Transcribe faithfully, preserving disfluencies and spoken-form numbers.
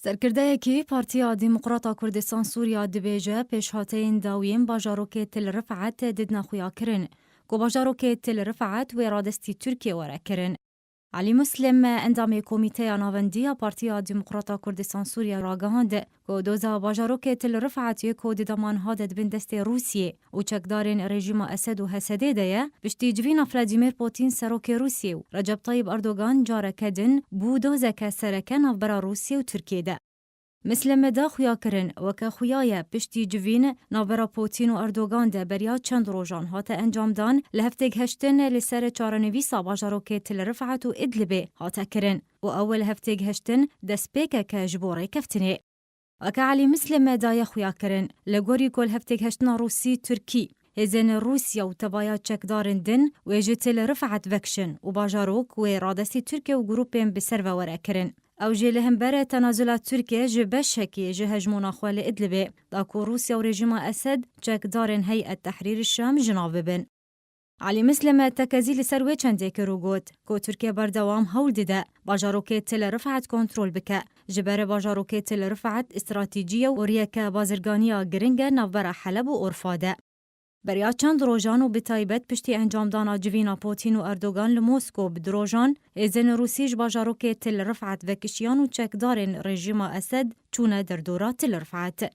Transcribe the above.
Serkirdeyekî Partiya Demokrata Kurdistan Sûriya dibêje pêşhateyên dawiyên bajarokê Til Rifat didine xuyakirin, ku bajarokê Til Rifat wê radestî Tirkiyê were kirin. Elî Muslim, endamê Komîteya Navendî ya Partiya Demokrata Kurdistan Sûriya ragihand, ku doza bajarokê Til Rifat yê ku di dema niha de di bin destê Rûsiyê û çekdarên rejîma Esed û Hesedê de ye, piştî civîna Vladimir Putin serokê Rûsiyê û Recep Tayyip Erdogan careke din bû dozeke sereke navbera Rûsiyê û Tirkiyê de. Misleme da xuya kirin, weke xuya ye piştî civîn navbera Putin û Erdogan de beriya çend rojan hate encamdan, li heftêk heştin li ser çarenivîsa bajarokê Til Rifat û Idlibê hate kirin û ew li heftêk heştin destpêkeke ji bo rêkeftinê. Weke Elî Misleme daye xuya kirin, li gorî ku li heftêk heştina Rûsî-Tirkî, hêzên Rûsya û tevaya çekdarên din wê ji Til Rifat vekişin û bajarok wê radestî Tirkiye û grûpên bi ser ve were kirin. Ew jî li hember tenazula Tirkiye ji beşekî ji hejmona xwe li Idlibê, da ku Rûsya û rejîma Esed çekdarên Heyet Tehrîr Şam ji nav bibin. Elî Misleme tekezî li ser wê çendê kir û got, ku Tirkiye berdewam hewl dide bajarokê Til Rifat kontrol bike. Ji ber bajarokê Til Rifat stratejî ye û riyeke bazirganiya giring e navbera Heleb û Urfa de. Beriya çend rojan û bi taybet piştî encamdana civîna Putin û Erdogan li Moskow bi du rojan, hêzên Rûsî ji bajarokê Til Rifat vekişiyan û çekdarên rejîma Esed çûne derdora Til Rifat.